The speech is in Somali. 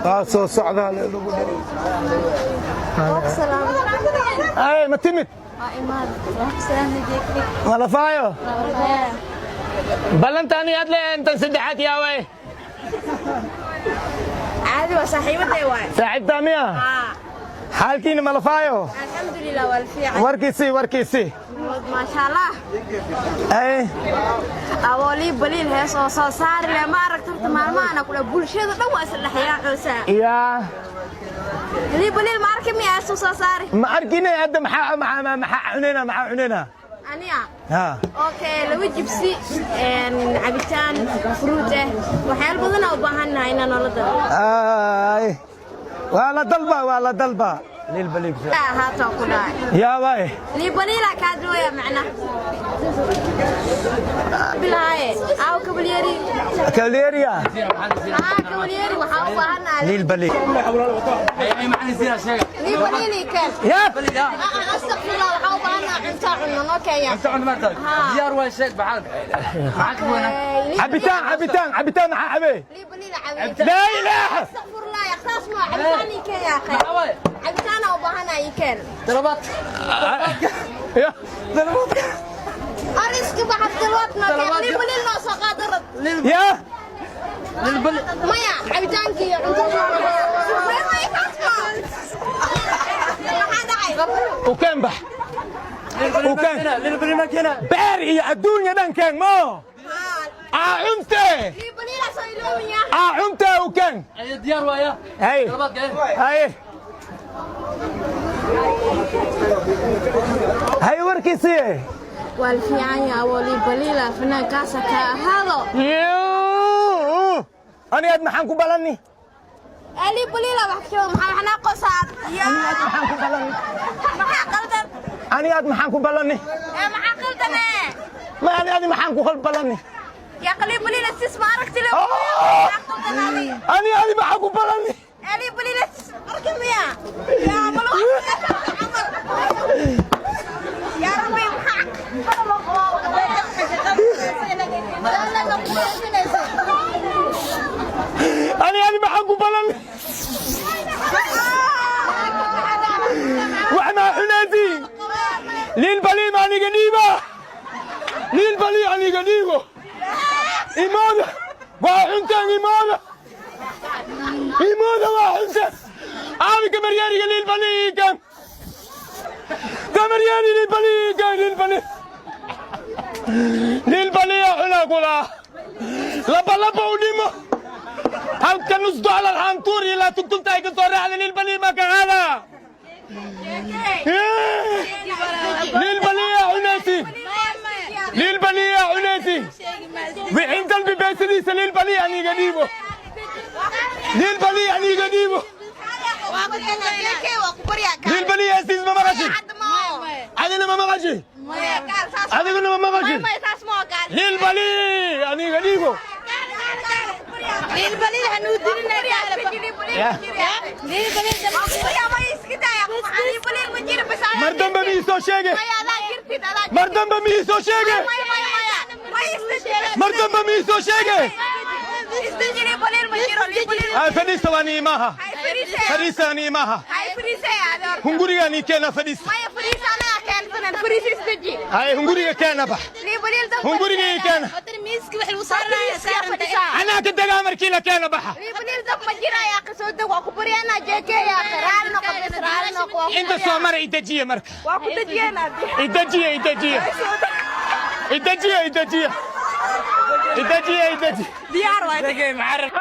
Waa soo socdaa le lagu dhigay. Ay, ma timid? Malafaayo ballantaani aad le intan saddexaad yaa way. Caadi waa, saaxiibaday waay. Saaxiibtaa miya? Xaalkiina malafaayo? Alxamdulilah, waa fiican. Warkiisii, warkiisii. Maasha Allah. Ay. Awoolii baliil hees oo soo saari leh ma aragta horta maalmahana kula bulshada dhan waa isla dhexyaacoosaa. Yaa. Lii baliil ma arki miya hees oo soo saari? Ma arkine hadda. Maxaa maxaa maxaa cunayna, maxaa cunayna? Aniga? Ha. Okay, laba jibsi, cabitaan fruit ah, waxyaalo badan aa u baahannahay inaan noola dalo. Ay, waa la dalba, waa la dalba liil baliil. Ahaataa ku dhahay. Yaa waay. Lii baliila kaa dooya macna bilaaye aaw kabalyeri. Kaleeriya. Aa, kabalyeri waxaa u baahannahay. Liil baliil. Lii baliili keen. Yaa. Astaqfirullah, waxaa u baahannahay cunto cunno noo keenya. Diyaar waay, sheeg maxaad maxaa ka weynaa? Cabitaan, cabitaan, cabitaan maxaa cabee? Lii baliila cabitaan. Laa ilaaha. Astaqfirullah, ya saas ma cabitaan ii keen yaa akhi. Maxaa waay? Cabitaan aa u baahannahay ii keen. Dalabaad. Ya. Dalabaad. Ariska baxad dalwaad noo keen, lii baliil noo soo qaad arad. Ya. Lilbali. Maya, cabitaankii iyo cuntada maya, saas ma maxaa dhacay? U keen, bax. Lilbali lilbali ma keena. Beer iyo adduunya dhan keen mo aa cunte. Lii baliila soo iloobiya. Aa cunte, u keen. Ay, diyaar waaya. Hay. Dalabaad keen. Hay hay, warkiisii. Waa la fiican yahay, awoo lii baliila fanaankaasa ka ahaado. Ani aad maxaan ku ballanni? Lii baliila wax ka maxaa waxnaa qosaad Ani aad maxaan ku ballanni? Maxaa qaldan? Ani aad maxaan ku ballanni? Ee, maxaa qaldane? Ma ani adi maxaan ku ballanni? Yaa qalii baliila sis ma aragti le? Oh! Maxaa qaldan adi? Ani adi maxaan ku ballanni? Lii baliila sis arki miya yaa mal wax camal yaa rabbi, maxaa Ani adi maxaan ku ballanni? Wax maa xunaysiin? Liil baliim aniga dhiiba, liil balii aniga dhiibo. Imooda waa xunteen, imooda, imooda waa xunteen. Aabi kamaryaariga liil balii kan kamaryaari, liil balii kan, liil balii, liil baliya xunaa kulaa laba laba u dhimo halka nus dollar hantuur ilaa tugtugta ay ka soo raacda. Liil balii ma ka qaada? Liil baliya cunaysi, liil baliya cunaysi. Wixin dalbi beesadiisa liil baliya aniga dhiibo, liil baliya aniga dhiibo, liil baliya asiis. Ma maqashin adina? Ma maqashin adiguna? Ma maqashin? Liil bali aniga dhiibo. Mar dambe mi soo sheege, mar dambe mi soo sheege, mar dambe mi soo sheege. Ay, fadhiista, waa nii maaha, fadhiista nii maaha, hungurigaa nii keena, fadhiista. Ay, hunguriga keena, bax, hunguriga ii keena. Anaa ka degaa markii la keena, baxa. Inta soo mara, idejiye marka, idejiye, idejiye, idejiye, idejiye, idejiye, idejiye. Diyaar waay. Degay maxarab.